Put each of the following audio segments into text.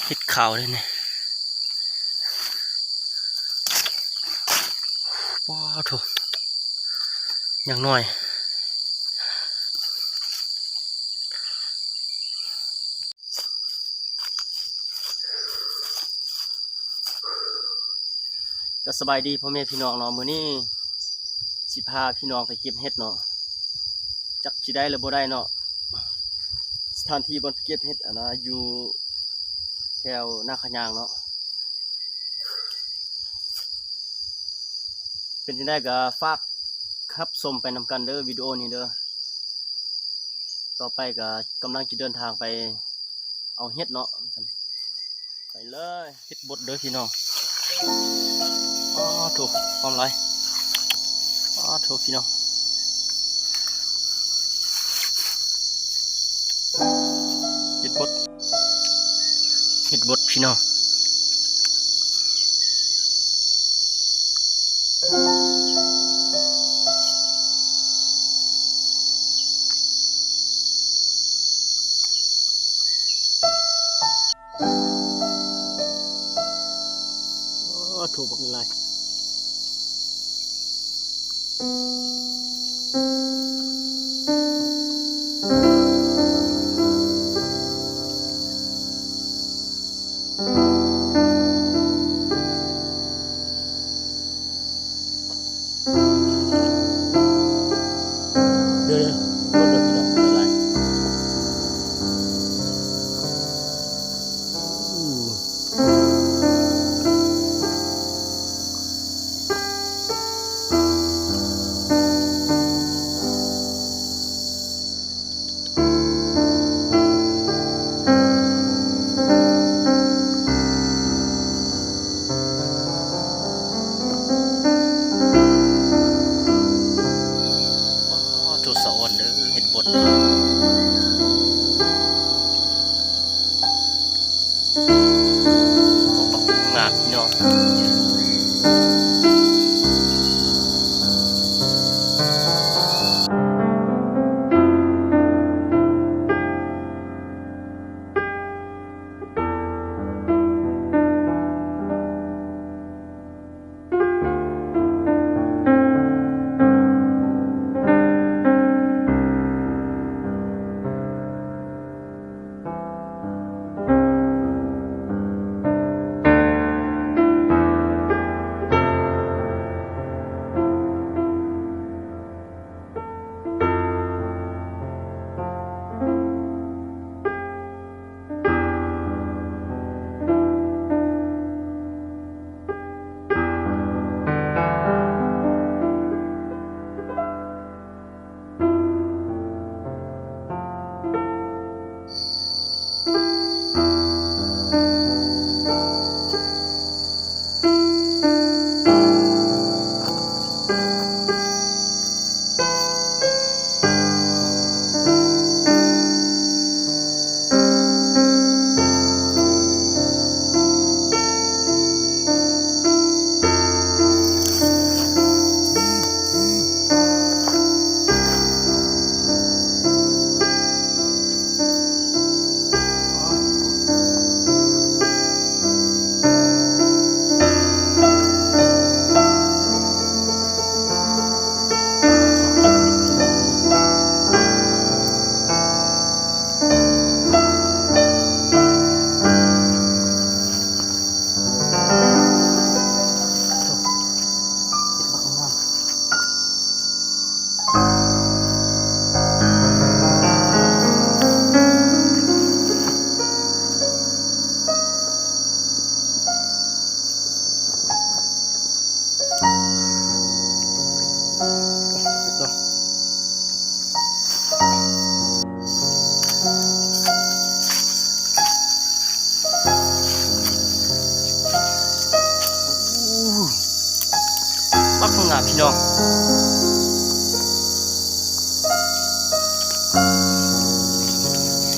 ເຫັດຂາວເດ້ນີ້. ປາໂທ້ ຢ່າງໜ້ອຍ. ກໍສະບາຍດີພໍ່ແມ່ພີ່ນ້ອງເນາະ, ມື້ນີ້ຊິພາພີ່ນ້ອງໄປເກັບເຫັດເນາະ, ຈັກຊິໄດ້ຫຼືບໍ່ໄດ້ເນາະ. ສະຖານທີ່ບ່ອນເກັບເຫັດ ອັນນ່າ ຢູ່ແຖວນາຂະຍາງເນາະ. ເປັນຈັ່ງໃດກໍຝາກຮັບຊົມໄປນຳກັນເດີ ວິດີໂອນີ້ເດີ. ຕໍ່ໄປກໍກຳລັງຈະເດີນທາງໄປເອົາເຫັດເນາະ. ໄປເລີຍ ເຫັດບົດເດີພີ່ນ້ອງ. ອ້າໂທ້ ຄວາມຫຼາຍ. ອ້າໂທ້ ພີ່ນ້ອງ ເຫັດບົດ ເຫັດບົດພີ່ນ້ອງ. ໂອ້ ໂທ້ ບັກຫຼາຍ. ເດີ ເດີ ເດີ ພີ່ນ້ອງ ຫຼາຍ. ໂອ້ ສະອອນເດີ ເຫັດບົດ ງາມພີ່ນ້ອງ. ໂອ້ ບັກງາມພີ່ນ້ອງ.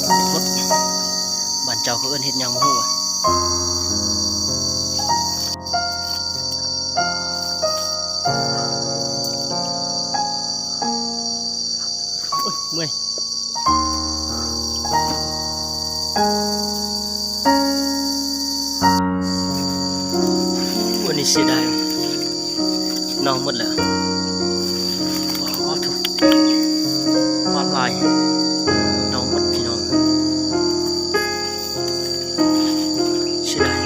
ເຫັດບົດ ບ້ານເຈົ້າເຂົາເອີ້ນເຫັດຫຍັງບໍ່ຮູ້ຫວາ. ໂອ້ຍ ເມື່ອຍ. ເສຍດາຍ ເນົ່າໝົດແລ້ວ. ໂອ້ໂຫ ຄວາມຫຼາຍ ເນົ່າໝົດພີ່ນ້ອງ. ເສຍດາຍ.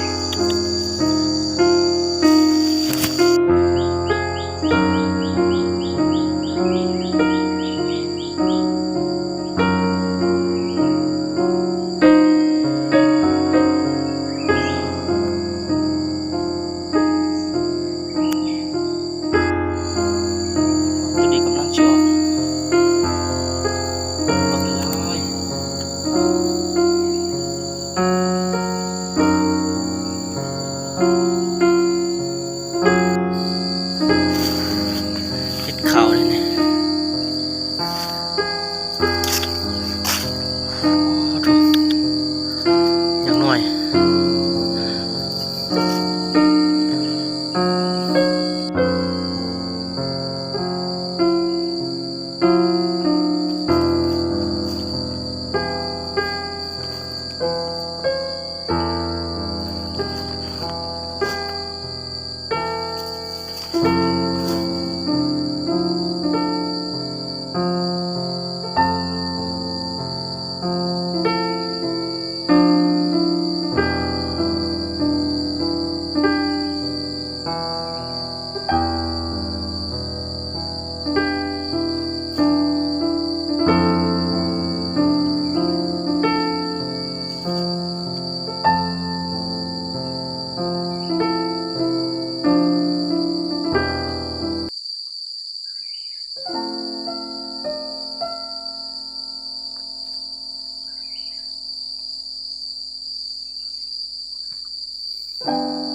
ຕົວນີ້ກຳລັງຊິອອກ ບັກຫຼາຍ. ເຫັດຂາວເດ້ນີ້. ໂອ້ໂຫ ຍັງໜ້ອຍ. ໂ